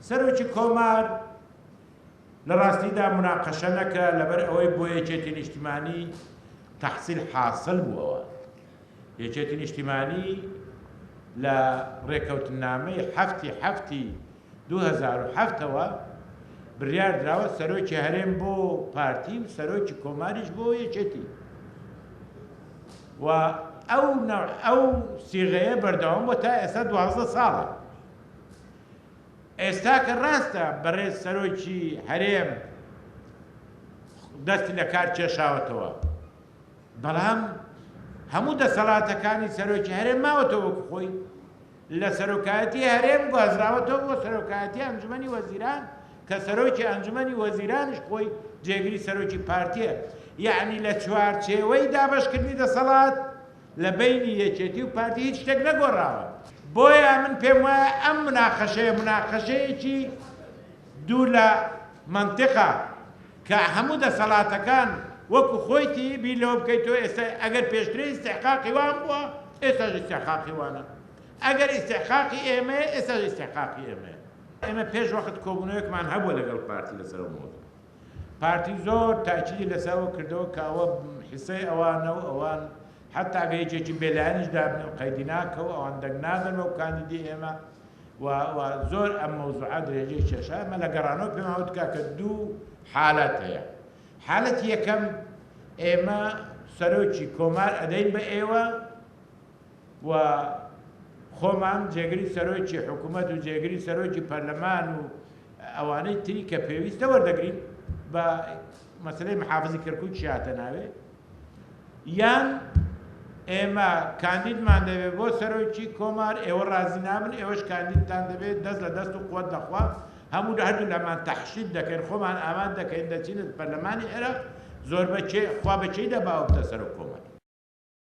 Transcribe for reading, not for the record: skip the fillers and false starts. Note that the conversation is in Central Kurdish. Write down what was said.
سەرۆکی کۆمار لە ڕاستیدا موناقەشە نەکرا لەبەر ئەوەی بۆ یەکێتی نیشتیمانی تەحسیل حاسل بووەوە. یەکێتی نیشتیمانی لە ڕێکەوتننامەی حەفتی حەفتی 2007ەوە بڕیار دراوە سەرۆکی هەرێم بۆ پارتی و سەرۆکی کۆماریش بۆ یەکێتی و ئەو ئەو سیغەیە بەردەوام بۆ تا ئێستا 12 ساڵە. ئێستا کە ڕاستە بەڕێز سەرۆکی هەرێم دەستی لە کار کێشاوەتەوە، بەڵام هەموو دەسەڵاتەکانی سەرۆکی هەرێم ماوەتەوە وەکو خۆی، لە سەرۆکایەتی هەرێم گوازراوەتەوە بۆ سەرۆکایەتی ئەنجومەنی وەزیران کە سەرۆکی ئەنجومەنی وەزیرانیش خۆی جێگری سەرۆکی پارتیە، یەعنی لە چوارچێوەی دابەشکردنی دەسەڵات لە بەینی یەکێتی و پارتی هیچ شتێک نەگۆڕاوە، بۆیە من پێم وایە ئەم موناقەشەیە موناقەشەیەکی دوور لە مەنتقە کە هەموو دەسەڵاتەکان وەکو خۆیتی بیر لەوە بکەیتەوە ئێستا ئەگەر پێشترێ ئیستحقاقی وان بووە ئێستاش ئیستحقاقی وانە، ئەگەر ئیستحقاقی ئێمەیە ئێستاش ئیستحقاقی ئێمەیە. ئێمە پێش وەخت کۆبوونەوەیەکمان هەبووە لەگەڵ پارتی لەسەر ئەو مەوزوعە. پارتی زۆر تاکیدی لەسەر ئەوە کردەوە کە ئەوە حیسەی ئەوانە و ئەوان حەتا گەر یەکێکی بێلایەنیش دابنێن قەیدی ناکە و ئەوان دەنگ نادەن بەو کاندیدی ئێمە و و زۆر ئەم مەوزوعە درێژەی کێشا. ئێمە لە گەڕانەوە پێمان وت کاکە دوو حالەت هەیە. حالەتی یەکەم ئێمە سەرۆکی کۆمار ئەدەین بە ئێوە و خۆمان جێگری سەرۆکی حکوومەت و جێگری سەرۆکی پەرلەمان و ئەوانەی تری کە پێویستە وەردەگرین بە مەسلەی محافزی کەرکووکیش هاتە ناوێ یان ئێمە کاندیدمان دەبێت بۆ سەرۆکی کۆمار ئێوە ڕازی نابن ئێوەش کاندیدتان دەبێت دەست لە دەست و قوت لەخوا هەموو لە هەردوو لامان تەحشید دەکەین خۆمان ئاماد دەکەین دەچینە پەرلەمانی عێراق زۆر بە کێ خوا بە کێی دەبا ئەو بتە سەرۆک کۆمار.